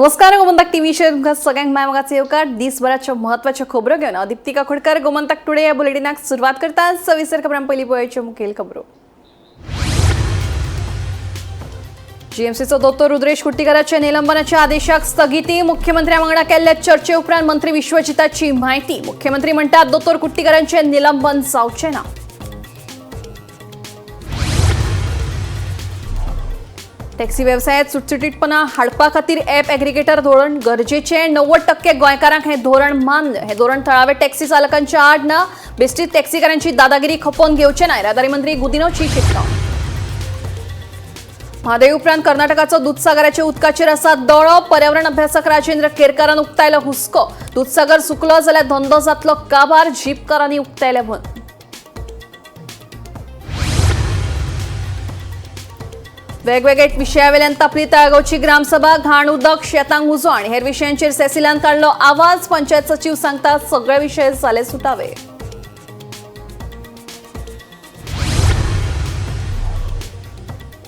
नमस्कार, गोमंतक टीव्हीचेर तुमकां सगळ्यांक माय मोगाचो येवकार. दिसभराच्यो म्हत्वाच्यो खबरो घेवन हांव दीप्तिका खोडकर गोमंतक टुडे ह्या बुलेटिनाक सुरवात करता. सविस्तर खबरां. पयलीं पळोवच्यो मुखेल खबरो. जीएमसीचो दोतोर रुद्रेश कुट्टीकराच्या निलंबनाच्या आदेशाक स्थगिती. मुख्यमंत्र्या वांगडा केल्ल्या चर्चे उपरांत मंत्री विश्वजिताची म्हायती. मुख्यमंत्री म्हणटात, दोतोर कुट्टीकरांचे निलंबन जावचें ना. टॅक्सी वेवसायात सुटसुटीतपणा हाडपा खातीर ॲप एग्रिगेटर धोरण गरजेचें. 90% गोंयकारांक हें धोरण मान्य. हें धोरण थळावे टॅक्सी चालकांच्या आड ना. बेस्टीत टॅक्सीकारांची दादागिरी खपोवन घेवचे ना, येरादारी मंत्री गुदिनोची शिटकावणी. म्हादय उपरांत कर्नाटकाचो दुधसागराच्या उदकाचेर आसा दोळो. पर्यावरण अभ्यासक राजेंद्र केरकारान उक्तायलो हुस्को. दुधसागर सुकलो जाल्यार धंदो जातलो काबार, जीपकारांनी उक्तायले म्हण. वेगवेगळे विशयावेल्यान तापली ताळगांवची ग्रामसभा. घाण उदक, शेतांक उजो आनी हेर विशयांचेर सेसिलान काडलो आवाज. पंचायत सचीव सांगतात, सगळे विशय जाले सुटावे.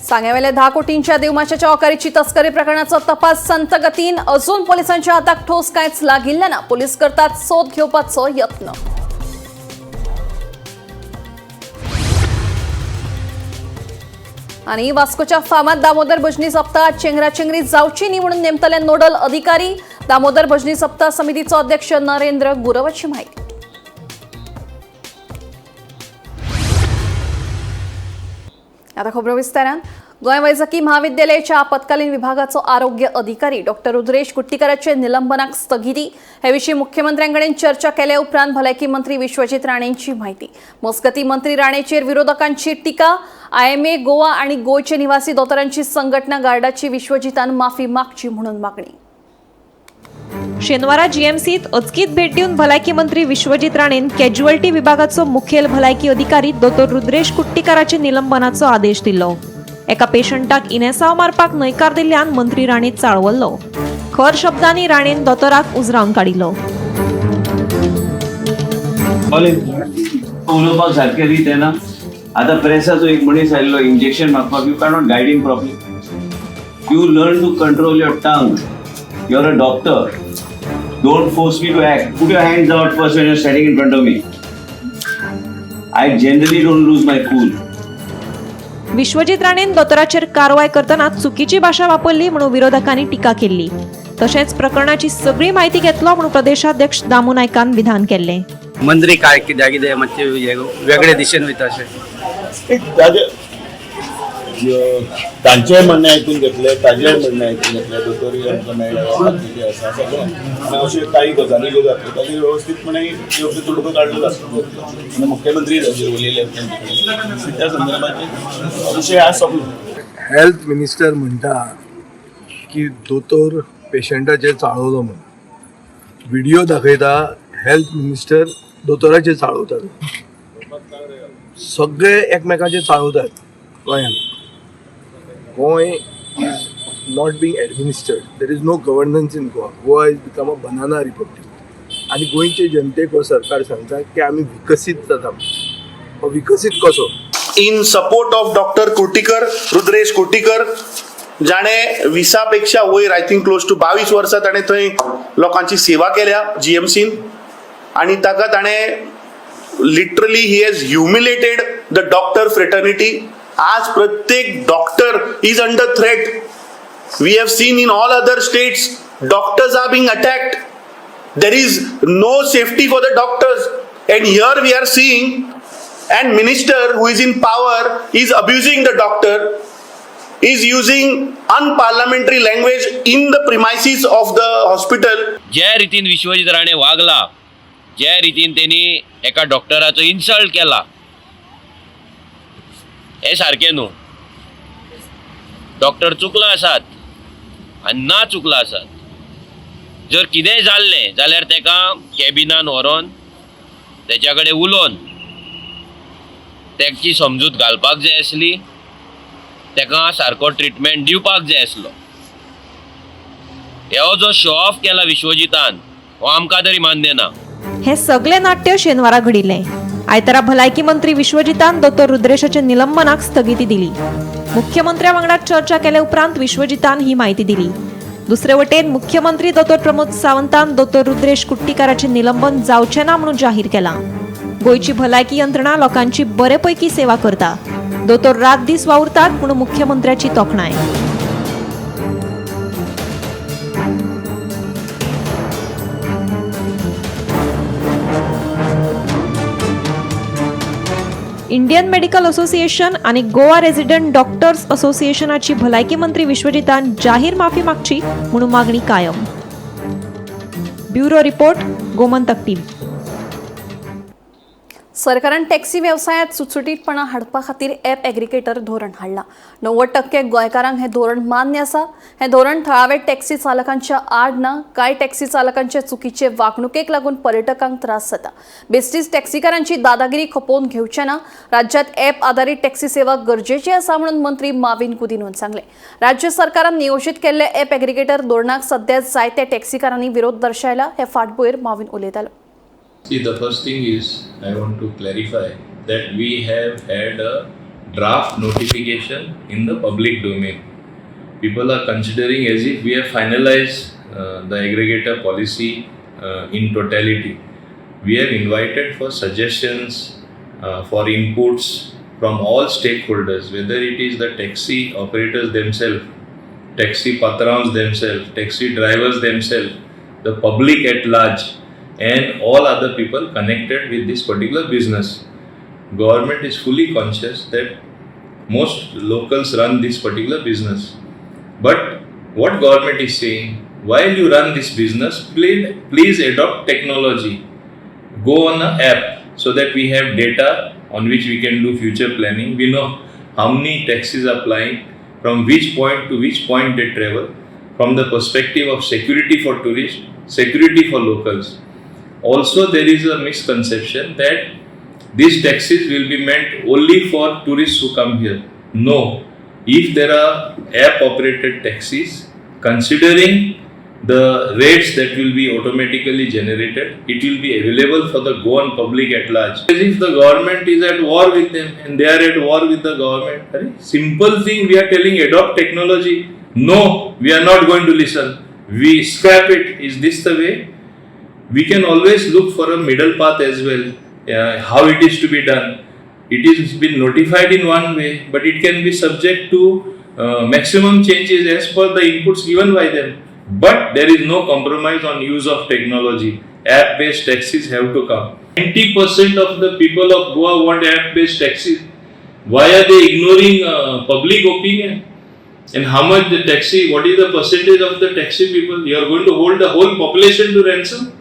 सांग्यावेल्या 10 कोटींच्या देवमाशाच्या ऑकारीची तस्करी प्रकरणाचो तपास संत गतीन. अजून पोलिसांच्या हाताक ठोस कांयच लागिल्लें ना. पोलीस करतात सोद घेवपाचो यत्न. आणि वास्कोच्या फामाद दामोदर भजनी सप्ताहात चेंगराचेंगरी जावची न्ही म्हणून नेमतले नोडल अधिकारी. दामोदर भजनी सप्ताह समितीचो अध्यक्ष नरेंद्र गुरवाची माहिती. आता खबरो विस्तारान. गोंय वैजकी महाविद्यालयाच्या आपत्कालीन विभागाचो आरोग्य अधिकारी डॉक्टर रुद्रेश कुट्टीकराचे निलंबनाक स्थगिती. हे विशीं मुख्यमंत्र्यांकडेन चर्चा केल्या उपरांत भलायकी मंत्री विश्वजीत राणेंची माहिती. मजगती मंत्री राणेचेर विरोधकांची टिका. आयएमए गोवा आणि गोंयचे निवासी दोतोरांची संघटना गार्डाची विश्वजितान माफी मागची म्हणून मागणी. शेनवारा जीएमसीत अचकीत भेट दिवन भलायकी मंत्री विश्वजीत राणेन कॅज्युअल्टी विभागाचो मुखेल भलायकी अधिकारी दोतोर रुद्रेश कुट्टीकाराचे निलंबनाचो आदेश दिल्लो. एका पेशंटाक इनेसांव मारपाक न्हयकार दिल्ल्यान मंत्री राणे चाळवल्लो. खर शब्दांनी राणेन दोतोराक उजरावन काडिल्लो. उलोवपाक सारकें रीत येना. आतां प्रेसाचो एक मनीस आयिल्लो इंजेक्शन मागपाक. You cannot guide him properly. You learn to control your tongue. You are a doctor. Don't force me to act. Put your hands out first when you are standing in front of me. I generally don't lose my cool. Vishwajit राणेन दोतोराचेर कारवाय करतना चुकीची भाशा वापरली म्हणून विरोधकांनी टिका केल्ली. तशेंच प्रकरणाची सगळी माहिती घेतलो म्हणून प्रदेशाध्यक्ष दामू नायकान विधान केल्लें. मंत्री काय कित्याक कितें मातशें वेगळे दिशेन वयता अशें. तांचेय म्हणणें आयकून घेतलें, ताजेय म्हणणें आयकून घेतलें. दोतोरूय आमकां मेळ्ळे, बाकीचे आसा सगळें. आनी अश्यो काही गजाली ज्यो जातल्यो ताजेर वेवस्थीतपणे योग्य तोडगो काडलो जातलो. आनी मुख्यमंत्री ताजेर उलयले तांचे कडेन, त्या संदर्भाचेर विशय आज सोंपलो. हेल्थ मिनिस्टर म्हणटा की दोतोर पेशंटाचेर चाळवलो म्हणून व्हिडिओ दाखयता. हेल्थ मिनिस्टर दोतोराचेर चाळवतात. सगळे एकमेकाचेर चाळवतात गोंयांत. Goa is not being administered. There is no governance in Goa. Goa is become a banana republic. आनी गोंयचे जनतेक हो सरकार सांगता की आमी विकसीत जाता. हो विकसीत कसो? In support of doctor Kurtikar, Rudresh Kurtikar, जाणे 20 पेक्षा वयर, I think close to 22 वर्सां ताणें थंय लोकांची सेवा केल्या जीएमसीन आनी ताका ताणें literally he has humiliated the doctor fraternity. आज प्रत्येक doctor is under threat. We have seen in all other states doctors are being attacked. There is no safety for the doctors, and here we are seeing and minister who is in power is abusing the doctor, is using unparliamentary language in the premises of the hospital. जे रितीन विश्वजीत राणे वागला, जे रितीन तेणी एका डॉक्टराचो insult केला, हे सारकें न्हू. Doctor चुकला आसात आनी ना चुकला आसात. जर कितेंय जाल्लें जाल्यार तेका कॅबिनान व्हरोन तेच्या कडेन उलोवन तेची समजूत घालपाक जाय आसली, तेका सारको ट्रिटमेंट दिवपाक जाय आसलो. हो जो शो ऑफ केला विश्वजितान, हो आमकां तरी मान्य ना. हे सगळे नाट्य शेनवारा घडिल्लें. आयतारा भलायकी मंत्री विश्वजितान दोतोर रुद्रेशाच्या निलंबनाक स्थगिती दिली. मुख्यमंत्र्या वांगडा चर्चा केल्या उपरांत विश्वजितान ही माहिती दिली. दुसरे वटेन मुख्यमंत्री दोतोर प्रमोद सावंतान दोतोर रुद्रेश कुट्टीकाराचें निलंबन जावचें ना म्हणून जाहीर केलां. गोंयची भलायकी यंत्रणा लोकांची बरे पैकी सेवा करता. दोतोर रात दीस वावुरतात म्हणून मुख्यमंत्र्याची तोखणाय. इंडियन मेडिकल असोसिएशन आणि गोवा रेझिडंट डॉक्टर्स असोसिएशनाची भलायकी मंत्री विश्वजितान जाहीर माफी मागची म्हणून मागणी कायम. Bureau report, Gomantak TV. सरकारान टॅक्सी वेवसायांत सुटसुटीतपणा हाडपा खातीर ॲप एग्रिगेटर धोरण हाडलां. 90% गोंयकारांक हें धोरण मान्य आसा. हें धोरण थळावे टॅक्सी चालकांच्या आड ना. कांय टॅक्सी चालकांचे चुकीचे वागणुकेक लागून पर्यटकांक त्रास जाता. बेस्टीच टॅक्सीकारांची दादागिरी खपोवन घेवचे ना. राज्यांत ॲप आदारीत टॅक्सी सेवा गरजेची आसा म्हणून मंत्री माविन गुदिन्होन सांगलें. राज्य सरकारान नियोजीत केल्ले ॲप एग्रिगेटर धोरणाक सध्या जायत्या टॅक्सीकारांनी विरोध दर्शयला. हे फाटभुंयेर माविन उलयतालो. See, the first thing is I want to clarify that we have had a draft notification in the public domain. People are considering as if we have finalized the aggregator policy in totality. We have invited for suggestions, for inputs from all stakeholders, whether it is the taxi operators themselves, taxi patrons themselves, taxi drivers themselves, the public at large, and all other people connected with this particular business. Government is fully conscious that most locals run this particular business. But what government is saying, while you run this business, please adopt technology. Go on an app so that we have data on which we can do future planning. We know how many taxis are plying, from which point to which point they travel, from the perspective of security for tourists, security for locals. Also, there is a misconception that these taxis will be meant only for tourists who come here. No, if there are app operated taxis, considering the rates that will be automatically generated, it will be available for the Goan public at large. As if the government is at war with them and they are at war with the government. Arey, simple thing we are telling, adopt technology. No, we are not going to listen. We scrap it. Is this the way? We can always look for a middle path as well, how it is to be done. It is been notified in one way, but it can be subject to maximum changes as per the inputs given by them. But there is no compromise on use of technology. App based taxis have to come. 90% of the people of Goa want app based taxis. Why are they ignoring public opinion? And how much the taxi, what is the percentage of the taxi people? You are going to hold the whole population to ransom?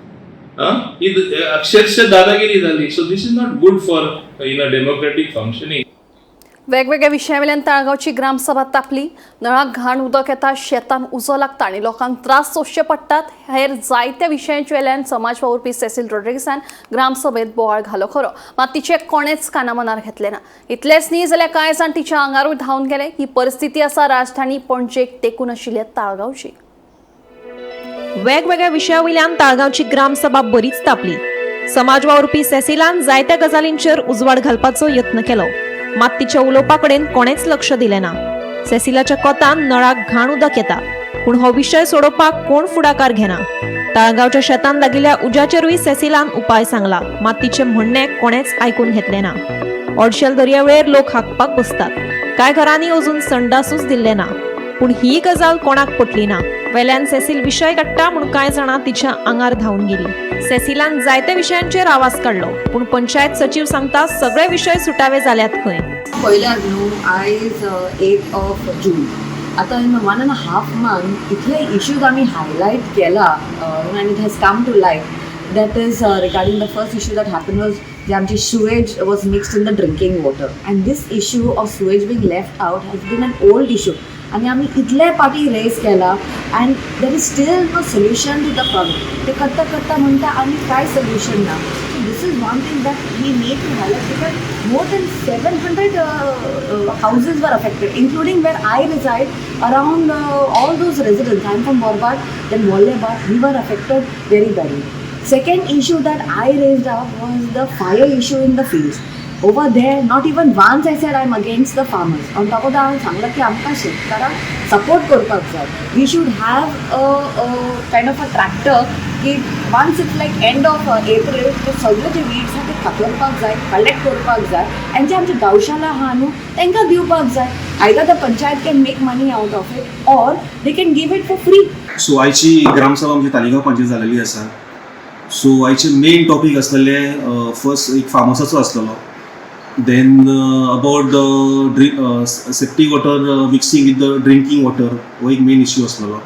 Huh? ही अक्षरशः दादागिरी झाली. So this is not good for in a democratic functioning. वेगवेगळ्या विशयावेल्यान ताळगांवची ग्रामसभा तापली. नळाक घाण उदक येता, शेतान उजो लागता आनी लोकांक त्रास सोंसचे पडटात. हेर जायत्या विशयांच्या वेल्यान समाज वावुरपी सेसील रॉड्रिगसान ग्रामसभेत बोवाळ घालो खरो, मात तिचे कोणेच कानामनार घेतले ना. इतलेंच न्ही जाल्यार कांय जाण तिच्या आंगारूय धांवन गेले. ही परिस्थिती आसा राजधानी पणजेक तेंकून आशिल्ल्या ताळगांवची. वेगवेगळ्या विशयावयल्यान ताळगांवची ग्रामसभा बरीच तापली. समाज वावुरपी सेसिलान जायत्या गजालींचेर उजवाड घालपाचो यत्न केलो, मात तिच्या उलोवपा कडेन कोणेच लक्ष दिलें ना. सेसिलाच्या कोतान नळाक घाण उदक येता, पूण हो विशय सोडोवपाक कोण फुडाकार घेना. ताळगांवच्या शेतान लागिल्ल्या उज्याचेरूय सेसिलान उपाय सांगला, मात तिचें म्हणणें कोणेच आयकून घेतलें ना. ऑडशेल दर्यावेळेर लोक हागपाक बसतात. कांय घरांनी अजून संडासूच दिल्ले ना, पूण ही गजाल कोणाक पटली ना. वेल्यान सेसील विशय काडटा म्हूण कांय जाणां तिच्या आंगार धांवून गेली. सेसिलान जायत्या विशयांचेर आवाज काडलो, पूण पंचायत सचीव सांगता सगळे विशय सुटावे जाल्यात खंय. पयल्यार न्हू, आयज 8 ऑफ जून. आतां in one and half month इतले इश्यूज आमी हायलायट केला आनी it has come to light. That is regarding the first issue that happen was जे आमची sewage was mixed in the drinking water, and this issue of sewage being left out has been an old issue आनी आमी इतले पाटी rays केला and there is still no solution to the problem. ते करता करता म्हणटा आनी कांय सोल्युशन ना. So this is one thing that we need to highlight because more than 700 houses were affected, including where I reside. Around all those residents, I'm from Borbat, then Vollebat, we were affected very badly. Second issue that I raised up was the fire issue in the fields. Over there not even once I said I am against the farmers. On top of that हांवें सांगलां की आमकां शेतकारांक support करपाक जाय. We should have a kind of a tractor की once it's like end of April ते सगळे जे वीड्स आहा ते कातरपाक जाय, कलेक्ट करपाक जाय आनी जे आमचे गांवशाला आहा न्हू तांकां दिवपाक जाय. Either the panchayat can make money out of it or they can give it for free. So आयची ग्रामसभा आमची तालिगांव पंचायत जालेली आसा. सो आयचे मेन टॉपीक आसलेले, फर्स्ट एक फार्मसाचो आसलेलो, then about the drink septic water mixing with the drinking water, हो एक मेन इश्यू आसलेलो.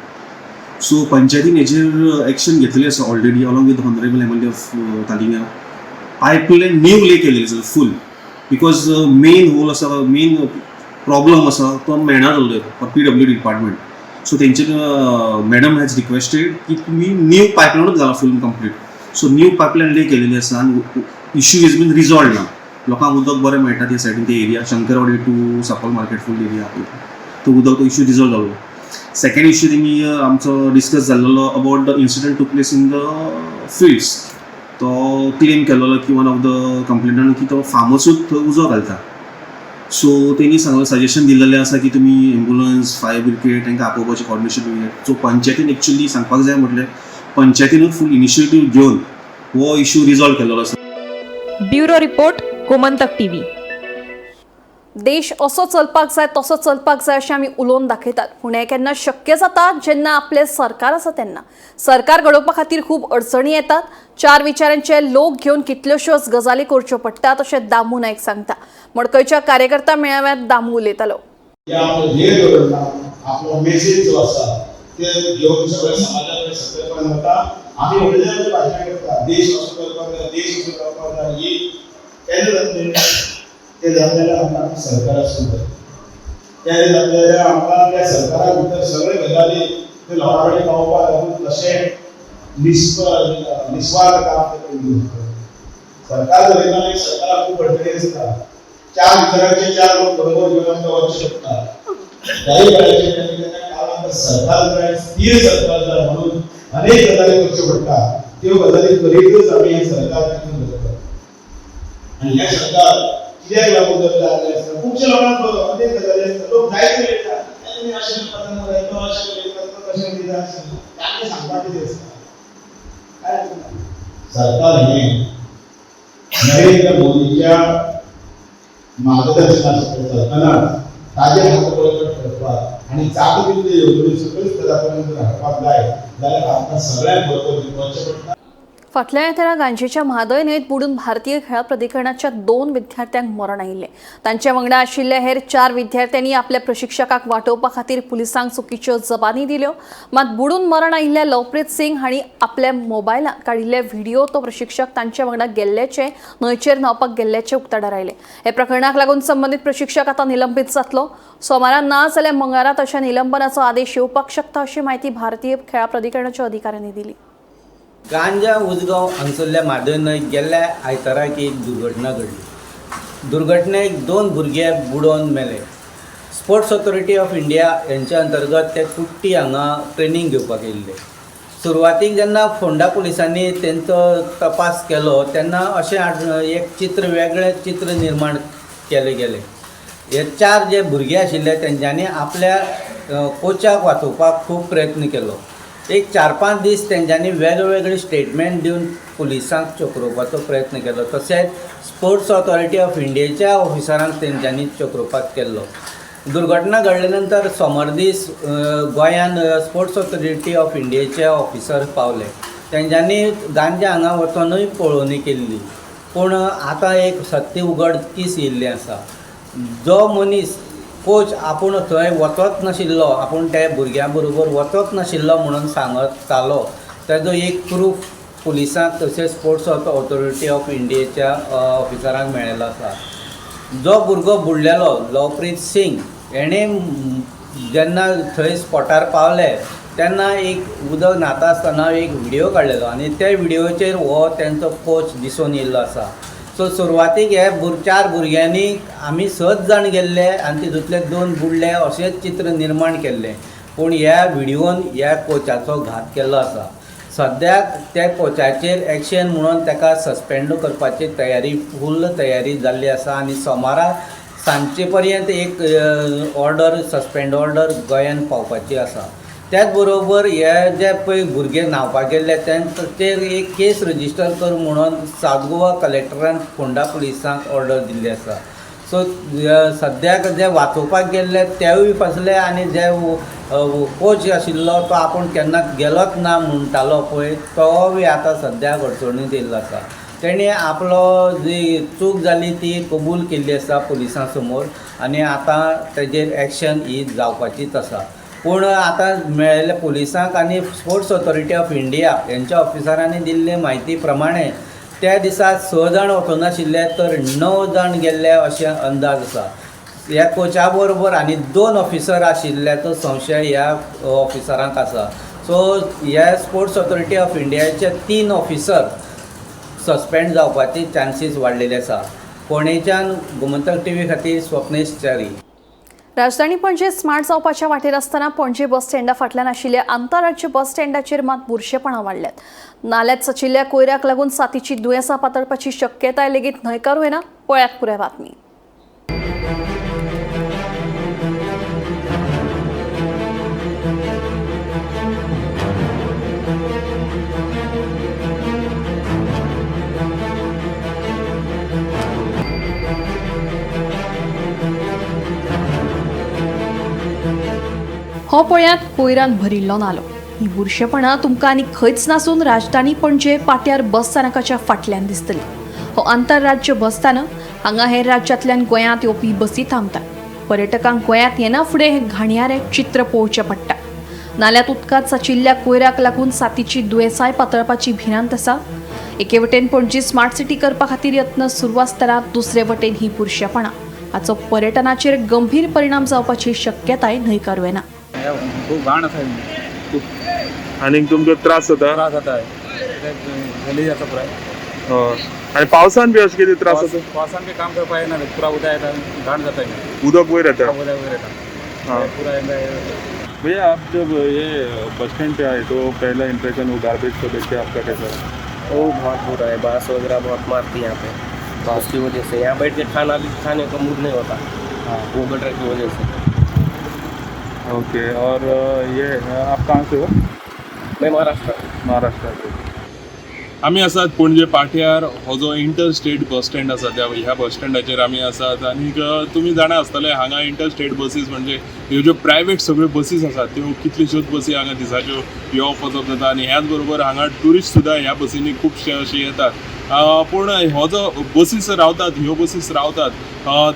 सो पंचायतीन हेजेर एक्शन घेतलेली आसा already, along with honourable MLA of Taleigao. Pipeline new lay केलेली आसा फूल, because main whole आसा, मेन प्रॉब्लम आसा तो मेळना जाल्लो for PWD department. So तेंचे मॅडम हॅज रिक्वेस्टेड की तुमी न्यू पायपलायनूच घाला full complete. So new pipeline lay केलेली आसा आनी इश्यू is bin resolved ना. लोकांक उदक बरें मेळटा त्या सायडीन, ते area Shankarwadi to Sakol market full area, तो उदक तो इश्यू रिजॉल्व जालो. सेकंड इश्यू तेमी आमचो डिस्कस जाल्लो about the incident took place in the fields. तो क्लेम केलेलो की वन ऑफ the कंप्लेनंट की तो फार्मसूच थंय उजो घालता. सो तेणी सांगलें, सजेशन दिलेलें आसा की तुमी एम्बुलन्स, फायर ब्रिगेड तांकां आपोवपाचें कॉर्डिनेशन. सो पंचायतीन एक्चुअली सांगपाक जाय म्हटल्यार पंचायतीनूच फूल इनिशिएटीव घेवन हो इश्यू रिजॉल्व केलेलो आसा. Bureau report, Gomantak TV. देश असो चलपाक जाय, तसो चलपाक जाय अशें आमी उलोवन दाखयतात, पूण हें केन्ना शक्य जाता जेन्ना आपलें सरकार आसा तेन्ना. सरकार घडोवपा खातीर खूब अडचणी येतात, चार विचारांचे लोक घेवन कितल्योश्योच गजाली करच्यो पडटात अशें दामू नायक सांगता. मडकयच्या कार्यकर्ता मेळाव्यात दामू उलयतालो. की आपलो ध्येय दवरला, आपलो मेसेज जो आसा ते घेवन सगळ्या समाजा कडेन सकयल वता. आमी व्हडले व्हडले भाशणां करता, देश असो करपाक जाय, देश असो जावपाक जाय. ही केन्ना जातलें? ते जातलें जाल्यार आमकां आमचें सरकार आसूंक जाय. ते जातलें जाल्यार आमकां त्या सरकारा भितर सगळे गजाली ते लोकां कडेन पावोवपाक लागून कशें निस्वार्थ काम ते करून दिवंक. सरकार चलयतना एक सरकाराक खूब अडचणी आसता. चार विचारांचे चार लोक बरोबर घेवन आमकां वचचें पडटा. त्याही वेळाचेर केन्ना केन्ना कारण आमकां सरकार जाय, स्थीर सरकार जाय म्हणून अनेक गजाली करच्यो पडटा. त्यो गजाली करीतच आमी हें सरकार टिकून दवरतात. आनी हें सरकार कित्याक लागून जर जाल्लें आसता, खुबशे लोकांक अनेक गजाली आसता, लोक जायते उलयता, तुमी अशें करता मरे, तो अशें उलयता, तो तशें उलयता. तांकां सांगपाक कितें आसता? काय सरकार हें नरेंद्र मोदीच्या मार्गदर्शना सकयल चलतना ताजे हात बळकट करपाक आनी जाता तितले येवजण्यो सकयल स्तरा पर्यंत हाडपाक जाय जाल्यार आमकां सगळ्यांक बरोबर घेवन वचचें पडटा. फाटल्या आयतारा गांजेच्या म्हादय न्हंयेत बुडून भारतीय खेळां प्राधिकरणाच्या दोन विद्यार्थ्यांक मरण आयिल्लें. तांच्या वांगडा आशिल्ल्या हेर चार विद्यार्थ्यांनी आपल्या प्रशिक्षकाक वाटोवपा खातीर पुलिसांक चुकीच्यो जबानी दिल्यो. मात बुडून मरण आयिल्ल्या लवप्रीत सिंग हांणी आपल्या मोबायलात काडिल्ले व्हिडिओ तो प्रशिक्षक तांच्या वांगडा गेल्ल्याचे, न्हंयचेर न्हांवपाक गेल्ल्याचे उक्ताडार आयले. हे प्रकरणाक लागून संबंदीत प्रशिक्षक आतां निलंबीत जातलो. सोमारा ना जाल्यार मंगळारा तशा निलंबनाचो आदेश येवपाक शकता अशी म्हायती भारतीय खेळां प्राधिकरणाच्या अधिकाऱ्यांनी दिली. गांजा उजगांव हांगसरल्या म्हादय न्हंय गेल्ल्या आयताराक एक दुर्घटना घडली. दुर्घटनेक दोन भुरगे बुडोवन मेले. स्पोर्ट्स ऑथॉरिटी ऑफ इंडिया हेंच्या अंतर्गत ते कुट्टी हांगा ट्रेनींग घेवपाक येयल्ले. सुरवातीक जेन्ना फोंडा पुलिसांनी तेंचो तपास केलो तेन्ना अशें एक चित्र, वेगळें चित्र निर्माण केलें गेलें. हे चार जे भुरगे आशिल्ले तेंच्यांनी आपल्या कोचाक वाचोवपाक खूब प्रयत्न केलो. एक 4-5 दीस तेंच्यांनी वेगवेगळे स्टेटमेंट दिवन पुलिसांक चक्रोवपाचो प्रयत्न केलो. तशेंच स्पोर्ट्स ऑथॉरिटी ऑफ इंडियेच्या ऑफिसरांक तेंच्यांनी चक्रोवपाक केल्लो. दुर्घटना घडले नंतर सोमार दीस गोंयान स्पोर्ट्स ऑथॉरिटी ऑफ इंडियेचे ऑफिसर पावले. तेंच्यांनी गांजा हांगा वचोनूय पळोवणी केल्ली, पूण आतां एक सत्य उघडकीस येयल्लें आसा. जो मनीस कोच आपूण थंय वचत नाशिल्लो, आपूण त्या भुरग्यां बरोबर वचत नाशिल्लो म्हणून सांगतालो, तेजो एक प्रूफ पुलिसांक तशेंच स्पोर्ट्स ऑथॉरिटी ऑफ इंडियेच्या ऑफिसरांक मेळिल्लो आसा. जो भुरगो बुडलेलो लवप्रीत सिंग, हेणें जेन्ना थंय स्पॉटार पावले तेन्ना एक उदक न्हाता आसतना एक व्हिडियो काडलेलो आनी त्या व्हिडियोचेर हो तेंचो कोच दिसून येयल्लो आसा. सो सुरवातीक हे चार भुरग्यांनी आमी 6 जाण गेल्ले आनी तितूंतले 2 बुडले अशेंच चित्र निर्माण केल्लें, पूण ह्या व्हिडियोन ह्या कोचाचो घात केल्लो आसा. सद्याक त्या कोचाचेर एक्शन म्हणून ताका सस्पेंड करपाची तयारी, फुल्ल तयारी जाल्ली आसा आनी सोमारा सांजचे पर्यंत एक ऑर्डर, सस्पेंड ऑर्डर गोंयान पावपाची आसा. त्याच बरोबर हे जे पळय भुरगे न्हांवपाक गेल्ले तांचेर एक केस रजिस्टर कर म्हणून साउथ गोवा कलेक्टरान फोंडा पुलिसांक ऑर्डर दिल्ली आसा. सो सद्याक जे वाचोवपाक गेल्ले तेवूय फसले आनी जे कोच आशिल्लो तो आपूण केन्ना गेलोच ना म्हणटालो पळय तो बी आतां सद्याक अडचणींत येयल्लो आसा. तेणी आपलो जी चूक जाली ती कबूल केल्ली आसा पुलिसां समोर आनी आतां तेजेर एक्शन ही जावपाचीच आसा. पूण आतां मेळिल्ल्या पुलिसांक आनी स्पोर्ट्स ऑथॉरिटी ऑफ इंडिया हेंच्या ऑफिसरांनी दिल्ले म्हायती प्रमाणे त्या दिसा 6 जाण वचनाशिल्ले तर 9 जाण गेल्ले अशें अंदाज आसा. ह्या कोचा बरोबर आनी 2 ऑफिसर आशिल्ल्याचो संशय ह्या ऑफिसरांक आसा. सो ह्या स्पोर्ट्स ऑथॉरिटी ऑफ इंडियाचे 3 ऑफिसर सस्पेंड जावपाचे चान्सीस वाडलेले आसा. फोंडेच्यान गोमंतक टीव्ही खातीर स्वप्नेश च्यारी. राजधानी पणजे स्मार्ट जावपाच्या वाटेर आसतना पणजे बस स्टँडा फाटल्यान आशिल्ल्या आंतरराज्य बस स्टँडाचेर मात बुरशेपणां वाडल्यात. नाल्यात सचिल्ल्या कोयराक लागून साथीची दुयेंसां पातळपाची शक्यताय लेगीत न्हयकारूं येना. पळयात पुराय बातमी. हो पळयात कोयरान भरिल्लो नालो. ही बुरशेपणां तुमकां आनी खंयच नासून राजधानी पणजे पाट्यार बस स्थानकाच्या फाटल्यान दिसतली. हो आंतरराज्य बस स्थानक हांगा हेर राज्यांतल्यान गोंयांत येवपी बसी थांबतात. पर्यटकांक गोंयांत येना फुडें हें घाणयारें चित्र पळोवचें पडटा. नाल्यात उदकांत साचिल्ल्या कोयराक लागून साथीची दुयेंसांय पातळपाची भिरांत आसा. एके वटेन पणजी स्मार्ट सिटी करपा खातीर यत्न सुरू आसतना दुसरे वटेन ही बुरशेपणां हाचो पर्यटनाचेर गंभीर परिणाम जावपाची शक्यताय न्हयकारूं येना. खूब घाण आसा, खूब आनीक तुमकां त्रास जाता? त्रास जाता, गलीज जाता पुराय. आनी पावसान बी अशें कितें त्रास जाता? पावसान बी काम करपाक येना, पुरा उदक येता, घाण जाता, उदक वयर येता, उदक वयर येता पुराय. भैया आप जब ये बस स्टैंड पे आए तो पहला इम्प्रेशन वो गार्बेज को देख के आपका कैसा रहा? वो बहुत बुरा है, बांस वगैरह बहुत मारती है यहाँ पे, उसकी वजह से यहाँ बैठ के खाना भी खाने का मूड नहीं होता, वो गटर की वजह से. ओके, और ये आप कहाँ से हो? मैं महाराष्ट्र. महाराष्ट्र से. आमी आसात पणजे पाट्यार हो जो इंटर स्टेट बस स्टँड आसा त्या ह्या बस स्टँडाचेर आमी आसात. आनीक तुमी जाणा आसतले हांगा इंटर स्टेट बसीस म्हणजे ह्यो ज्यो प्रायवेट सगळ्यो बसीस आसात त्यो कितल्योश्योच बसी हांगा दिसाच्यो येवप वचप जाता. आनी ह्याच बरोबर हांगा ट्युरिस्ट सुद्दां ह्या बसींनी खुबशे अशे येतात. पूण हो जो बसीस रावतात, ह्यो बसीस रावतात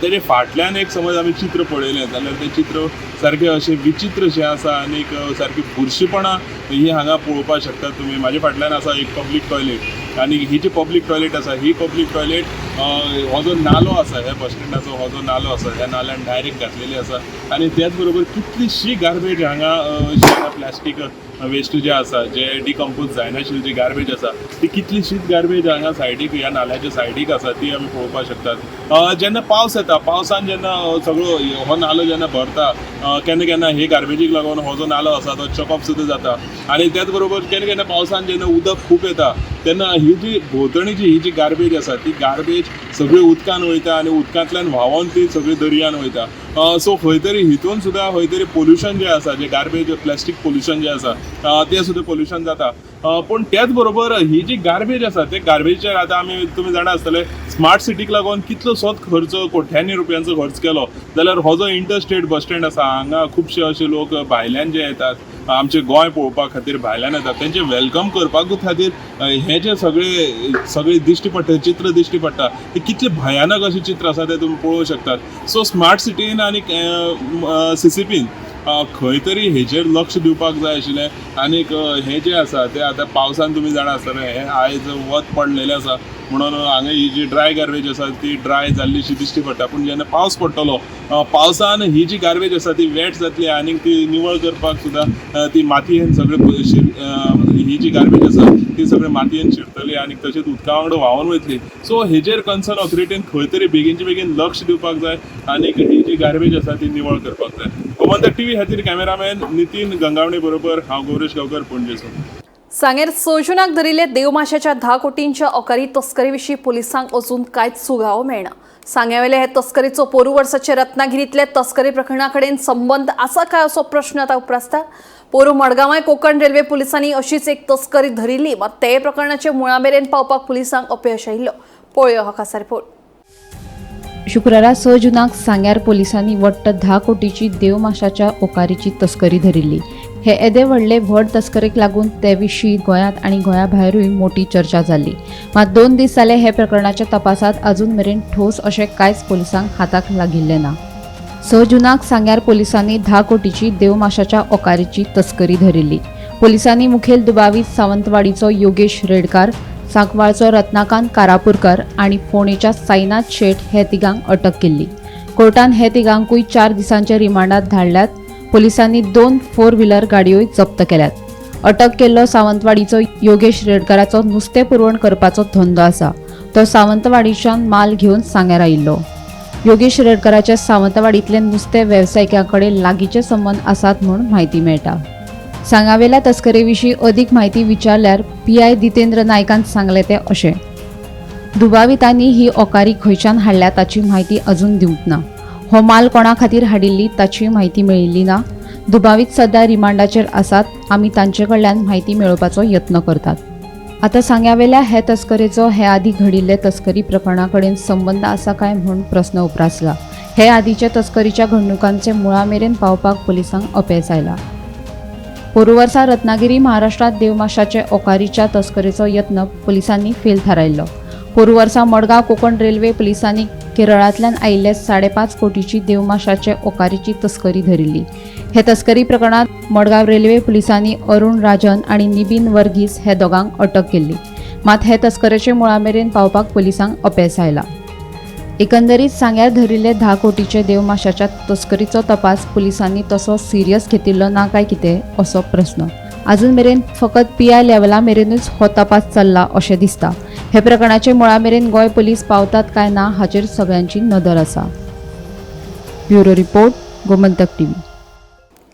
तेजे फाटल्यान एक समज आमी चित्र पळयलें जाल्यार तें चित्र सारकें अशें विचित्रशें आसा आनीक सारकें बुरशीपणां ही हांगा पळोवपाक शकतात तुमी. म्हाजे फाटल्यान आसा एक पब्लीक टॉयलेट आनी ही जी पब्लीक टॉयलेट आसा ही पब्लीक टॉयलेट हो जो नालो आसा ह्या बस स्टँडाचो हो जो नालो आसा ह्या नाल्यान डायरेक्ट घातलेली आसा. आनी त्याच बरोबर कितलीशी गार्बेज हांगा प्लास्टीक वेस्ट जे आसा जे डिकम्पोज जायनाशिल्ली जी गार्बेज आसा ती कितलीशीच गार्बेज हांगा सायडीक ह्या नाल्याच्या सायडीक आसा ती आमी पळोवपाक शकतात. जेन्ना पावस येता पावसान जेन्ना सगळो हो नालो जेन्ना भरता केन्ना केन्ना हे गार्बेजीक लागून हो जो नालो आसा तो चॉकअप सुद्दां जाता. आनी त्याच बरोबर केन्ना केन्ना पावसान जेन्ना उदक खूब येता तेन्ना ही जी भोंवतणीची ही जी गार्बेज आसा ती गार्बेज सगळी उदकान वयता आनी उदकांतल्यान व्हांवोन ती सगळी दर्यान वयता. सो खंय तरी हितून सुद्दां खंय तरी पोल्युशन जें आसा जें गार्बेज प्लास्टीक पोल्युशन जें आसा तें सुद्दां पोल्युशन जाता. पूण त्याच बरोबर ही जी गार्बेज आसा ते गार्बेजीचेर आतां आमी तुमी जाणा आसतले स्मार्ट सिटीक लागून कितलोसोच खर्च कोट्यांनी रुपयांचो खर्च केलो जाल्यार हो जो इंटर स्टेट बस स्टँड आसा हांगा खुबशे अशे लोक भायल्यान जे येतात आमचें गोंय पळोवपा खातीर भायल्यान येतात तेंचे welcome करपाकूच खातीर हें जें सगळें सगळें दिश्टी पडटा चित्र दिश्टी पडटा तें कितलें भयानक अशें चित्र आसा तें तुमी पळोवंक शकतात. सो स्मार्ट सिटीन आनी सीसीपीन खंय तरी हेजेर लक्ष दिवपाक जाय आशिल्लें. आनीक हें जें आसा तें आतां पावसान तुमी जाणा आसतलें हें आयज वत पडलेलें आसा म्हणून हांगा ही जी ड्राय गार्बेज आसा ती ड्राय जाल्लीशी दिश्टी पडटा. पूण जेन्ना पावस पडटलो पावसान ही जी गार्बेज आसा ती वेट जातली आनीक ती निवळ करपाक सुद्दां ती मातयेन सगळे ही जी गार्बेज आसा ती सगळे मातयेन शिरतली आनी तशेंच उदका वांगडा व्हांवून वयतली. सो हेजेर कन्सर्न ऑथॉरिटीन खंय तरी बेगीनचे बेगीन लक्ष दिवपाक जाय आनीक ही जी गार्बेज आसा ती निवळ करपाक जाय. गोमंतक टीव्ही खातीर कॅमेरामॅन नितीन गंगावणे बरोबर हांव गौरेश गांवकर, पणजेसून. सांगेर 6 जूनाक धरिल्ले देवमाशाच्या 10 कोटींच्या अकारी तस्करी विशीं पोलिसांक अजून कांयच सुगावो मेळना. सांग्यावेले हे तस्करीचो पोरू वर्साचे रत्नागिरीतले तस्करी प्रकरणा कडेन संबंद आसा काय असो प्रश्न आतां उप्रासता. पोरू मडगांवाय कोकण रेल्वे पोलिसांनी अशीच एक तस्करी धरिल्ली, मात ते प्रकरणाचे मुळा मेरेन पावपाक पोलिसांक अपयश आयिल्लो. पळोवया हो खासा रिपोर्ट. शुक्रारा 6 जूनाक सांग्यार पोलिसांनी वट्ट 10 कोटीची देवमाशाच्या ओकारीची तस्करी धरिल्ली. हे येदे व्हडले व्हड तस्करीक लागून ते विशीं गोंयांत आनी गोंया भायरूय मोटी चर्चा जाल्ली. मात 2 दीस जाले हे प्रकरणाच्या तपासांत अजून मेरेन ठोस अशें कांयच पोलिसांक हाताक लागिल्लें ना. 6 जूनाक सांग्यार पोलिसांनी 10 कोटीची देवमाशाच्या ओकारीची तस्करी धरिल्ली. पोलिसांनी मुखेल दुबावीत सावंतवाडीचो योगेश रेडकार, सांकवाळचो रत्नाकांत कारापूरकर आनी फोंडेच्या साईनाथ शेट हे तिगांक अटक केल्ली. कोर्टान हे तिगांकूय 4 दिसांच्या रिमांडात धाडल्यात. पोलिसांनी 2 फोर व्हिलर गाडयोय जप्त केल्यात. अटक केल्लो सावंतवाडीचो योगेश रेडकाराचो नुस्तें पुरवण करपाचो धंदो आसा. तो सावंतवाडीच्यान माल घेवन सांग्यार आयिल्लो. योगेश रेडकाराच्या सावंतवाडींतले नुस्तें वेवसायिकां कडेन लागींचे संबंद आसात म्हूण म्हायती मेळटा. सांगावेल्या तस्करे विशीं अदीक म्हायती विचारल्यार PI Ditendra नायकान सांगलें तें अशें, दुबावितांनी ही ओकारी खंयच्यान हाडल्या ताची म्हायती अजून दिवंक ना. हो माल कोणा खातीर हाडिल्ली ताची म्हायती मेळिल्ली ना. दुबावीत सध्या रिमांडाचेर आसात. आमी तांचे कडल्यान म्हायती मेळोवपाचो यत्न करतात. आतां सांग्यावेल्या हे तस्करेचो हे आदीं घडिल्ले तस्करी प्रकरणा कडेन संबंद आसा काय म्हूण प्रस्न उप्रासला. हे आदींच्या तस्करीच्या घडणुकांचे मुळा मेरेन पावपाक पोलिसांक अपेस आयला. पोरू वर्सा रत्नागिरी महाराष्ट्रांत देवमाशाचे ओकारीच्या तस्करीचो यत्न पोलिसांनी फेल थारायल्लो. पोरू वर्सा मडगांव कोकण रेल्वे पोलिसांनी केरळांतल्यान आयिल्ले 5.5 कोटीची देवमाशाचे ओकारीची तस्करी धरिल्ली. हे तस्करी प्रकरणांत मडगांव रेल्वे पोलिसांनी अरुण राजन आनी निबीन वर्गीस हे दोगांक अटक केल्ली. मात हे तस्करेचे मुळा मेरेन पावपाक पोलिसांक अपेस आयला. एकंदरीत सांग्यार धरिल्ले 10 कोटीचे देवमाशाच्या तस्करीचो तपास पोलिसांनी तसो सिरियस घेतिल्लो ना काय कितें असो प्रस्न. अजून मेरेन फकत PI लेवला मेरेनूच हो तपास चल्ला अशें दिसता. हे प्रकरणाचे मुळा मेरेन गोंय पोलीस पावतात काय ना हाचेर सगळ्यांची नदर आसा. Bureau report, Gomantak TV.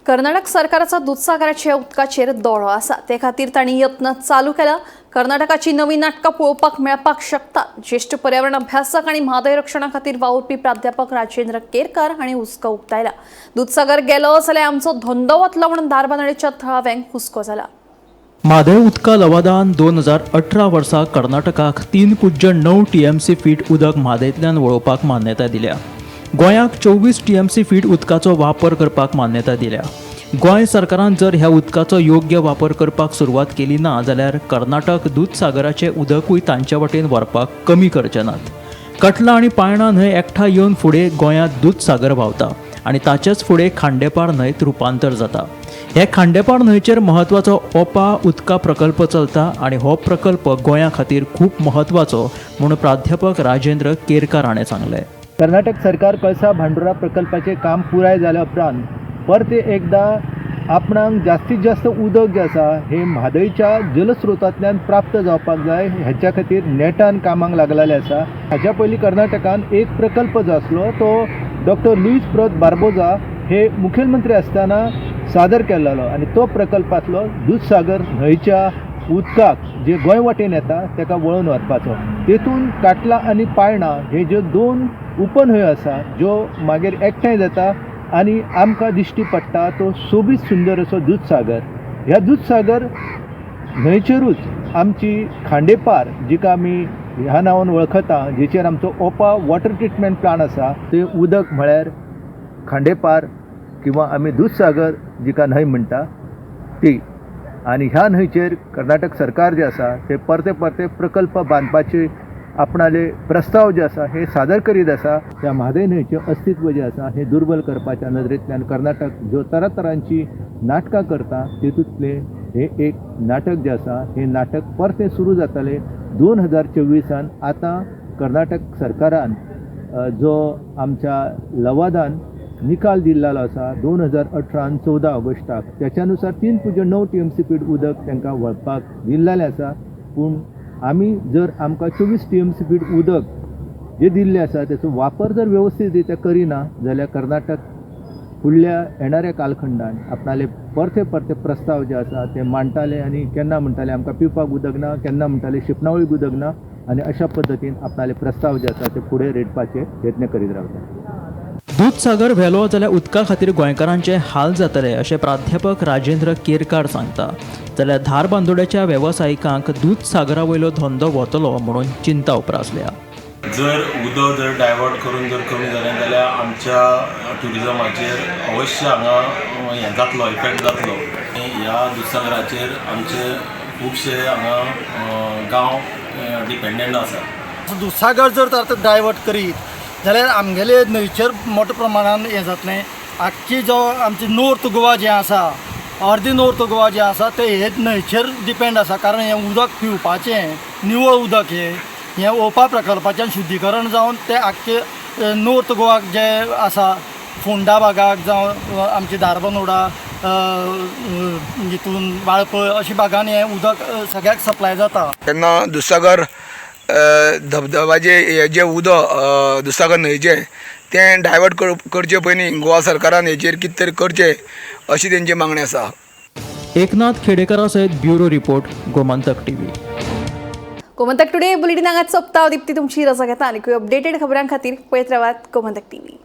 Karnataka सरकाराचा दुधसागराच्या उदकाचेर दोळो आसा, ते खातीर तांणी यत्न चालू केला. कर्नाटकाची नवी नाटकां पळोवपाक मेळपाक शकता. ज्येष्ठ पर्यावरण अभ्यासक आनी म्हादय रक्षणा खातीर वावुरपी प्राध्यापक राजेंद्र केरकर हांणी हुस्को उक्तायला. दुधसागर गेलो जाल्यार आमचो धंदो वतलो म्हणून धारबांदोडेच्या थळाव्यांक हुस्को जाला. म्हादय उदका लवादान 2018 वर्सा कर्नाटकाक 3.9 TMC feet उदक म्हादयंतल्यान वळोवपाक मान्यताय दिल्या. गोंयाक 24 TMC feet उदकाचो वापर करपाक मान्यताय दिल्या. गोंय सरकारान जर ह्या उदकाचो योग्य वापर करपाक सुरवात केली ना जाल्यार कर्नाटक दुधसागराचें उदकूय तांचे वटेन व्हरपाक कमी करचे नात. कटला आनी पायणा न्हंय एकठांय येवन फुडें गोंयांत दुधसागर व्हांवता आनी ताचेच फुडें खांडेपार न्हंयत रुपांतर जाता. हे खांडेपार न्हंयचेर म्हत्वाचो ओपा उदका प्रकल्प चलता आनी हो प्रकल्प गोंया खातीर खूब म्हत्वाचो म्हूण प्राध्यापक राजेंद्र केरकार हाणें सांगलें. कर्नाटक सरकार कळसा भांडुरा प्रकल्पाचें काम पुराय जाल्या उपरांत परते एकदा आपणाक जास्तीत जास्त उदक जें आसा हें म्हादयच्या जलस्रोतांतल्यान प्राप्त जावपाक जाय हेच्या खातीर नेटान कामाक लागलेलें आसा. हाच्या पयलीं कर्नाटकान एक प्रकल्प जो आसलो तो डॉक्टर लुईस प्रत बार्बोजा हे मुखेलमंत्री आसतना सादर केल्लो आनी तो प्रकल्प आसलो दुधसागर न्हंयच्या उदकाक जे गोंय वाटेन येता ताका वळोवन व्हरपाचो. तेतून काटला आनी पायणा हे ज्यो 2 उपन्हंयो आसा ज्यो मागीर एकठांय जाता आनी आमकां दिश्टी पडटा तो सोबीत सुंदर असो दुधसागर. ह्या दुधसागर न्हंयचेरूच आमची खांडेपार जिका आमी ह्या नांवान वळखता, जेचेर आमचो ओपा वॉटर ट्रिटमेंट प्लांट आसा, तें उदक म्हळ्यार खांडेपार किंवा आमी दुधसागर जिका न्हंय म्हणटा ती. आनी ह्या न्हंयचेर कर्नाटक सरकार जें आसा ते परते परते प्रकल्प बांदपाचे आपणाले प्रस्ताव जे आसा हे सादर करीत आसा. त्या म्हादय न्हंयचें अस्तित्व जें आसा हें दुर्बल करपाच्या नदरेंतल्यान कर्नाटक ज्यो तरातरांची नाटकां करता तेतूंतलें हें एक नाटक जें आसा हें नाटक परतें सुरू जातलें 2024. आतां कर्नाटक सरकारान जो आमच्या लवादान निकाल दिल्लो आसा 2018 14 ऑगस्टाक, त्याच्या नुसार 3.9 TMC feet उदक तांकां व्हरपाक दिल्लेलें आसा. पूण आमी जर आमकां 24 TMC feet उदक जे दिल्लें आसा तेचो वापर जर वेवस्थीत रित्या करिना जाल्यार कर्नाटक फुडल्या येणाऱ्या कालखंडान आपणाले परते परते प्रस्ताव जे आसा ते मांडटाले आनी केन्ना म्हणटाले आमकां पिवपाक उदक ना, केन्ना म्हणटाले शिंपणावळीक उदक ना आनी अशा पद्दतीन आपणाले प्रस्ताव जे आसा ते फुडें रेडपाचे यत्न करीत रावता. दूदसागर व्हेलो जाल्यार उदका खातीर गोंयकारांचे हाल जातले अशें प्राध्यापक राजेंद्र केरकार सांगता. जाल्यार धारबांदोड्याच्या वेवसायिकांक दूदसागरा वयलो धंदो वतलो म्हणून चिंता उप्रासल्या. जर उदक जर डायवर्ट करून जर कमी जालें जाल्यार आमच्या ट्युरिजमाचेर अवश्य हांगा हें जातलो, इफेक्ट जातलो. ह्या दुदसागराचेर आमचे खुबशे हांगा गांव डिपेंडंट आसा. दुदसागर जर आतां डायवर्ट करीत जाल्यार आमगेले न्हंयचेर मोठ्या प्रमाणान हें जातलें. आख्खी जो आमची नॉर्थ गोवा जें आसा, अर्दी नॉर्थ गोवा जें आसा तें हे न्हंयचेर डिपेंड आसा, कारण हें उदक पिवपाचें निवळ उदक हें ओपा प्रकल्पाच्यान शुद्धीकरण जावन तें आख्खें नॉर्थ गोवाक जें आसा फोंडा भागाक जावं आमची धारबांदोडा हितून वाळपय अशा भागान हें उदक सगळ्याक सप्लाय जाता. तेन्ना दुदसागर धबधबाचें हें जें उदक दुदसागर न्हंयचें तें डायवर्ट करचे पयलीं गोवा सरकारान हेचेर कितें तरी करचें अशी तेंची मागणी आसा. एकनाथ खेडेकरा सयत bureau report, Gomantak TV. Gomantak today bulletin हांगाच सोंपता. दीप्ती तुमची रजा घेता आनी अपडेटेड खबरां खातीर पळयत रावात गोमंतक टीव्ही.